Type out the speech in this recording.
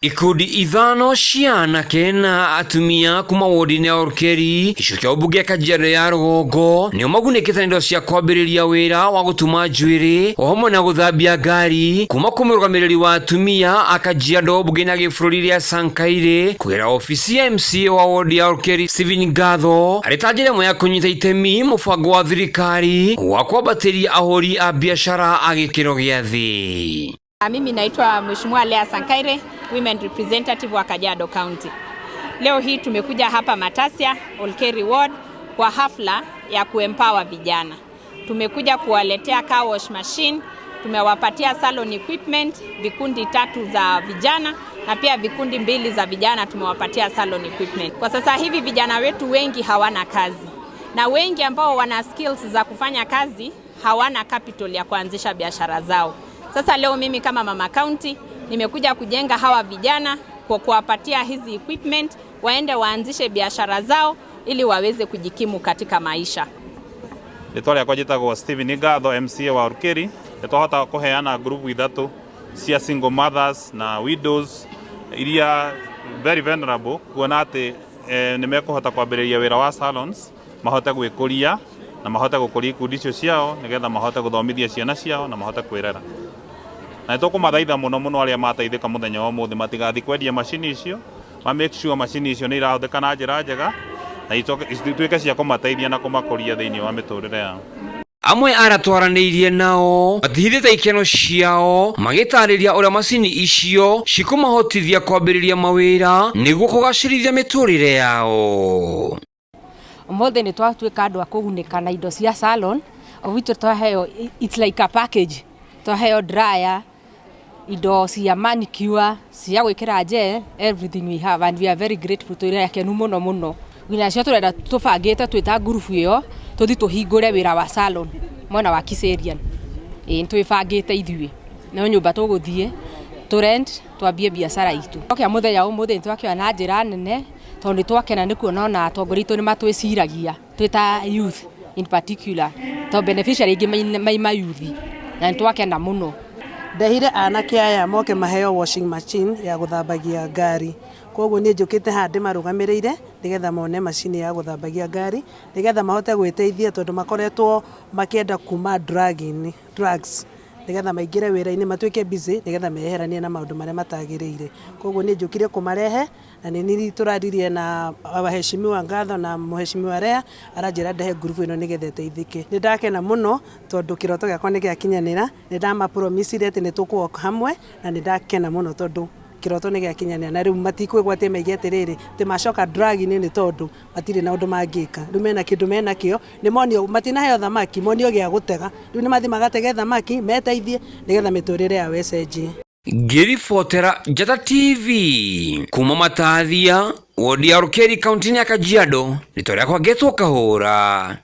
Ikundi ithano cia anake na atumia kuma wodi-inĩ ya Olkeri gĩcigo kĩa ũmbunge Kajiado ya rũgongo nĩo magunĩkĩte na indo cia kwambĩrĩria wĩra wa gũtuma njuĩrĩ o hamwe na gũthambia ngari kuma kwĩ mũrũgamĩrĩri wa atumia a Kajiado mbunge-inĩ ya gĩbũrũri rĩa Sankaire kũgerera obici ya MCA wa wodi ya Olkeri Stephen Ngatho arĩ ta njĩra ĩmwe ya kũnyita itemi mũbango wa thirikari wa kwambatĩria ahũri a biacara a gĩkĩro gĩa thĩ. Mimi naitwa Mheshimiwa Lea Sankaire, Women Representative wa Kajiado County. Leo hii tumekuja hapa Matasia, Olkeri Ward kwa hafla ya kuempower vijana. Tumekuja kuwaletea car wash machine, tumewapatia salon equipment, vikundi tatu za vijana na pia vikundi mbili za vijana tumewapatia salon equipment. Kwa sasa hivi vijana wetu wengi hawana kazi na wengi ambao wana skills za kufanya kazi hawana capital ya kuanzisha biashara zao. Sasa leo mimi kama mama county nimekuja kujenga hawa vijana kwa kuwapatia hizi equipment waende waanzishe biashara zao ili waweze kujikimu katika maisha. Rĩtwa rĩakwa njĩtagwo Steven Ngatho, MCA wa Olkeri. Nĩ twahota kũheana group ithatũ cia single mothers na widows iria very vulnerable, kuona atĩ nĩ mekũhota kwambĩrĩria wĩra wa salons, mahote gwĩkũria na mahote gũkũria ikundi icio ciao nĩgetha mahote gũthomithia ciana ciao na mahote kwĩrera. Na nĩ tũkũmathaitha mũno mũno arĩa mateithĩka mũthenya wa ũmũthĩ matigathiĩ kwendia macini icio, ma make sure macini icio nĩ irahũthĩka na njĩra njega na ituĩke cia kũmateithia na kũmakũria thĩinĩ wa mĩtũrĩre yao. Amwe arĩa twaranĩirie nao matihithĩte ikeno ciao magĩtarĩria ũrĩa macini icio cikũmahotithia kwambĩrĩria mawĩra nĩguo kũgacĩrithia mĩtũrĩre yao. Ũmũthĩ nĩ twatuĩka andũ a kũgunĩka na indo cia salon gwitũ. Twaheo, it's like a package, twaheo dryer, indo cia manicure, cia gwĩkĩra gel, everything we have, and we are very grateful. Twĩ akenu mũno mũno. Nginya cio tũrenda, tũbangĩte twĩ ta ngurubu ĩyo tũthi tũhingũre wĩra wa salon mwena wa Kiserian. Ĩĩ, nĩ twĩbangĩte ithuĩ no nyũmba tũgũthiĩ tũ rent twambie biacara itũ. Tokĩa mũthenya ũmũthĩ nĩ twakĩoya na njĩra nene tondũ nĩ twakena nĩ kuona ona atongoria aitũ nĩ matwĩciragia twĩ ta youth in particular, tondũ beneficiary aingĩ maima youth, na nĩ twakena mũno. Ndehire anake aya moke maheo washing machine ya gũthambagia ngari. Koguo niĩ njũkĩte haha ndĩmarũgamĩrĩire nĩgetha mone macini ya gũthambagia ngari nĩgetha mahote gwĩteithia, tondũ makoretwo makĩenda kuma drug-inĩ, drugs, nĩgetha maingĩre wĩra-inĩ, matuĩke busy nĩgetha meyeheranie na maũndũ marĩa matagĩrĩire. Koguo niĩ njũkire kũmarehe na nĩ niĩ tũraririe na waheshimiwa Ngatho na mheshimiwa Lea aranjĩra ndehe ngurubu ĩno nĩgetha ĩteithĩke. Nĩ ndakena mũno tondũ kĩroto gĩakwa nĩ gĩakinyanĩra. Nĩ ndamapromisire atĩ nĩ tũkũ hamwe na nĩ ndakena mũno tondũ kĩroto nĩ gĩakinyanĩra, na rĩu matikwĩgwatia maige atĩrĩrĩ atĩ macoka drug-inĩ nĩ tondũ matirĩ na ũndũ mangĩka. Rĩu mena kĩndũ menakĩo, nĩ monio, matinaheo thamaki, monio gĩa gũtega. Rĩu nĩ mathiĩ magatege thamaki meteithie nĩgetha mĩtũrĩre yao ĩcenjie. Ngĩribotera Njata TV kuma Matathia, wodi ya Olkeri, kaunti-inĩ ya Kajiado, rĩtwa rĩakwa ngetwo Kahũra.